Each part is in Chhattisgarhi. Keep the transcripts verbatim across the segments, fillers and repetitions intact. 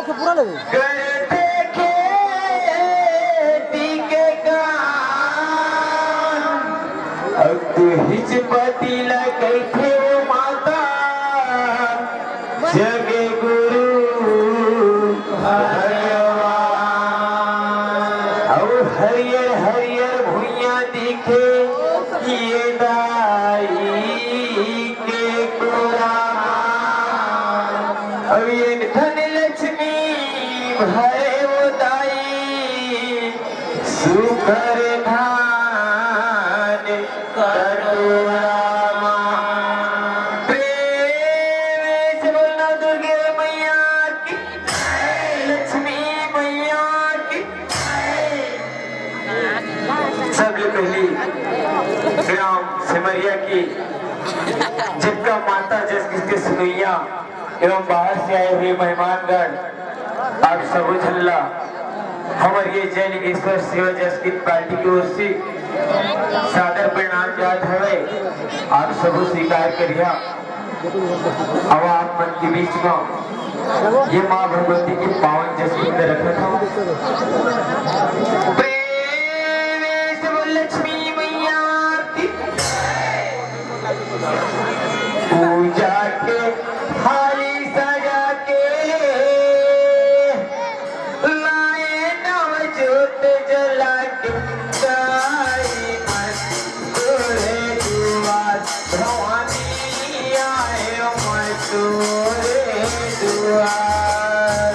पूरा ले ले। करथे खेती के काम, अउ तुहिच पति ला कहिथे ओ माता, जग गुरु भगवान। अउ हरियर हरियर भुइयां दिखे ये दाई के कोरा। अउ ये धन लक्ष्मी भरे ओ दाई, सुघर धान कटोरा मा। प्रेम से बोलना दुर्गे मैया की, लक्ष्मी मैया की। सबले पहली ग्राम सेमरिया की जिनका माता जस किसके सुनैया एवं बाहर से आए हुए मेहमानगण, आप सबो झन ला हमर ये जय लिंगेश्वर सेवा जस की पार्टी की ओर से सादर प्रणाम जात हवे। आप सबो स्वीकार करिहा। अब आप मन के बीच में ये माँ भगवती के पावन जस की रखत हूँ। प्रेम से बोल लक्ष्मी मैया की। पूजा के थाली सजा के लाए नव जोत जला के, जाई मैं तोरे दुआर, भवानी आए मैं तोरे दुआर।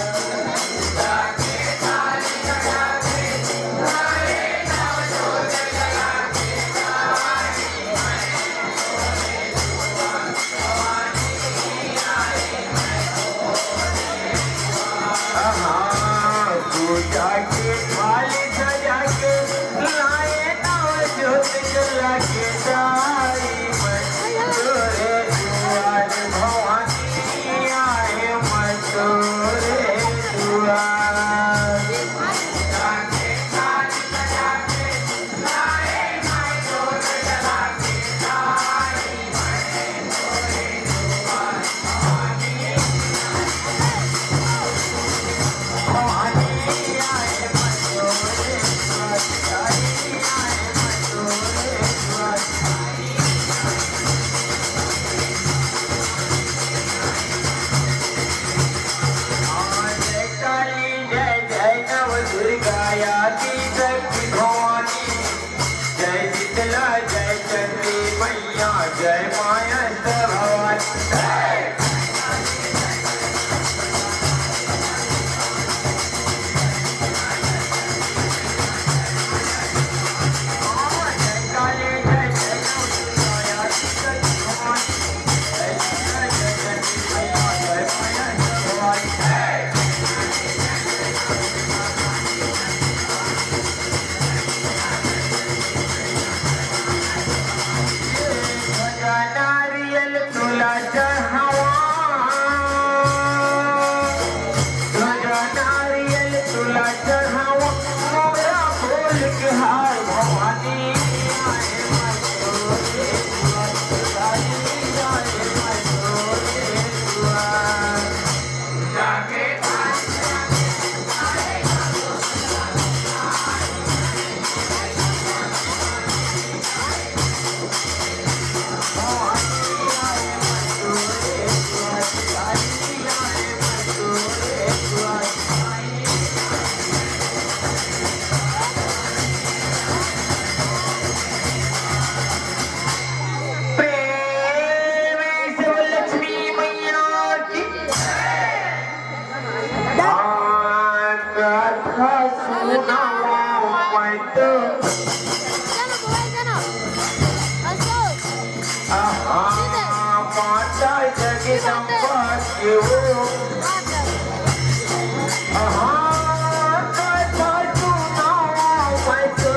हाँ, पूजा के थाली सजा के लाए नव जोत जला के, जाई मैं तोरे दुआर, भवानी आए मैं तोरे दुआर। जय काली, जय जय नव दुर्गा, आदि शक्ति भवानी। जय शीतला, जय चंडी मैया, जय माया भवानी। नारियल तुला चढ़ावा, तुला नारियल तुला चढ़ावा, मोरा फूल के हार भवानी आए। प्रेम से बोल लक्ष्मी मैया की। हाँ, कथा सुनाओ मैं तो। चलो, मोबाइल दे ना। अशोक। हाँ, माता जगदम्बा के वो। हाँ, कथा सुनाओ मैं तो,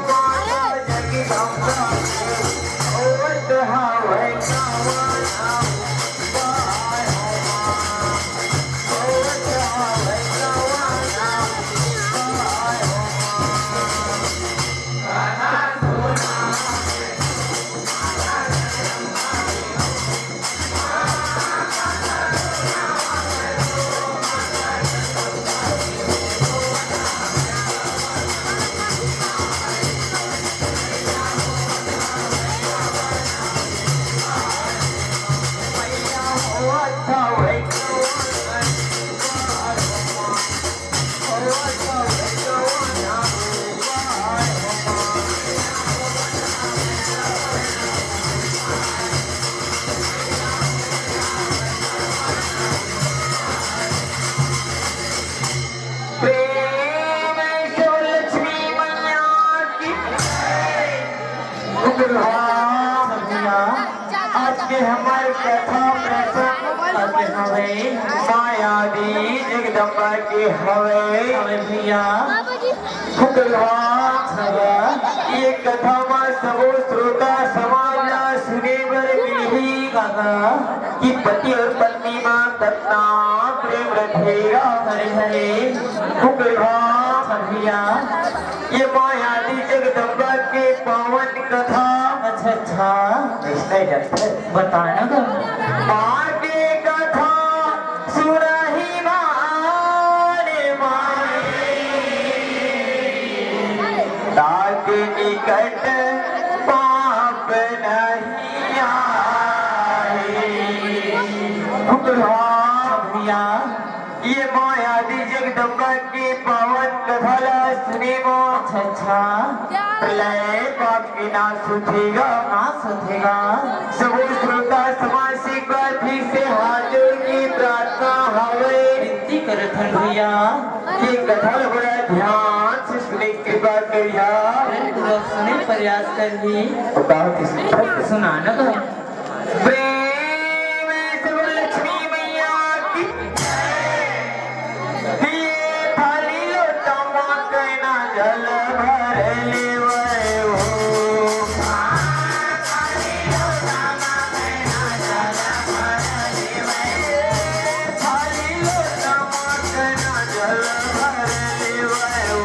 माता जगदम्बा के। ओ तो हवे कवना। आदि जगदम्बा के हवे। हवे भैया। फुकरहा। हवा। ये कथा म सबो श्रोता समाज ला सुने बर मिलही। काका। कि पति और पत्नी म कतना प्रेम रथे गा। हरे हरे। फुकरहा। भैया। ये माँ आदि जगदम्बा के पावन कथा। अच्छा अच्छा। अइसने जानथे। बताना गा। माँ के कथा सुनही माने माई, ताके निकट पाप नहीं आए। फुकरहा। भैया। ये माँ आदि जगदम्बा के पावन कथा ला सुने म अच्छा अच्छा। प्रलय पाप के नाश होथे गा। नाश होथे गा। सबो श्रोता समाज से एक बार फिर से हाथ जोड़ के प्रार्थना हवे। विनती करत हन भैया। ये कथा ला बड़ा ध्यान से सुने के कृपा करिहा। पूरा सुने प्रयास करही। तो का होथे सुनत? सुनाना तो। प्रेम से बोल लक्ष्मी मैया की। ये थाली लोटा मा कइना जल भर लेवय हो। थाली लोटा मा कइना जल भर लेवय हो।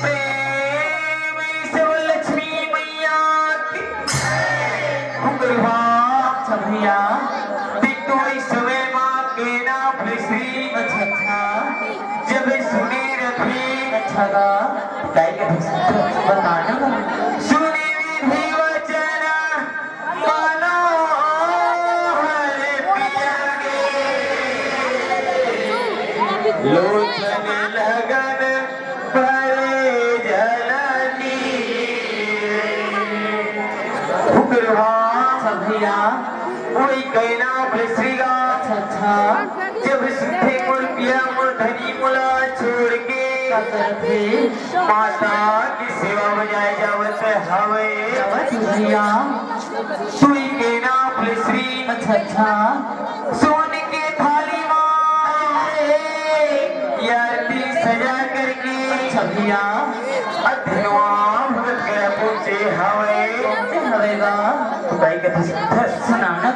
प्रेम से बोल लक्ष्मी मैया की। फुकरहा। अच्छा भैया। बिट्टू इस समय माँ के नाम श्री अच्छा अच्छा। जब सुने रथी। अच्छा गा। गाय के बताना। सुने विधि वचन मनोहर पिया के। लोचन लगन भरे जल नीर। फुकरहा। अच्छा भैया। वही कहना भैसरी गा। अच्छा अच्छा। जब सुनथे मोर पिया मोर धनी मोला छोड़ के। का करत हे? माता की सेवा बजाए जावत हवे। जावत हे भैया। सुई के नाप ले श्री अच्छा अच्छा। सोन के थाली मा ये आरती सजा करके अच्छा भैया। अधनवा भगत करा पहुँचे हवे। पहुँचे हवे गा। तो भाई कथा सुनत हस? सुनाना।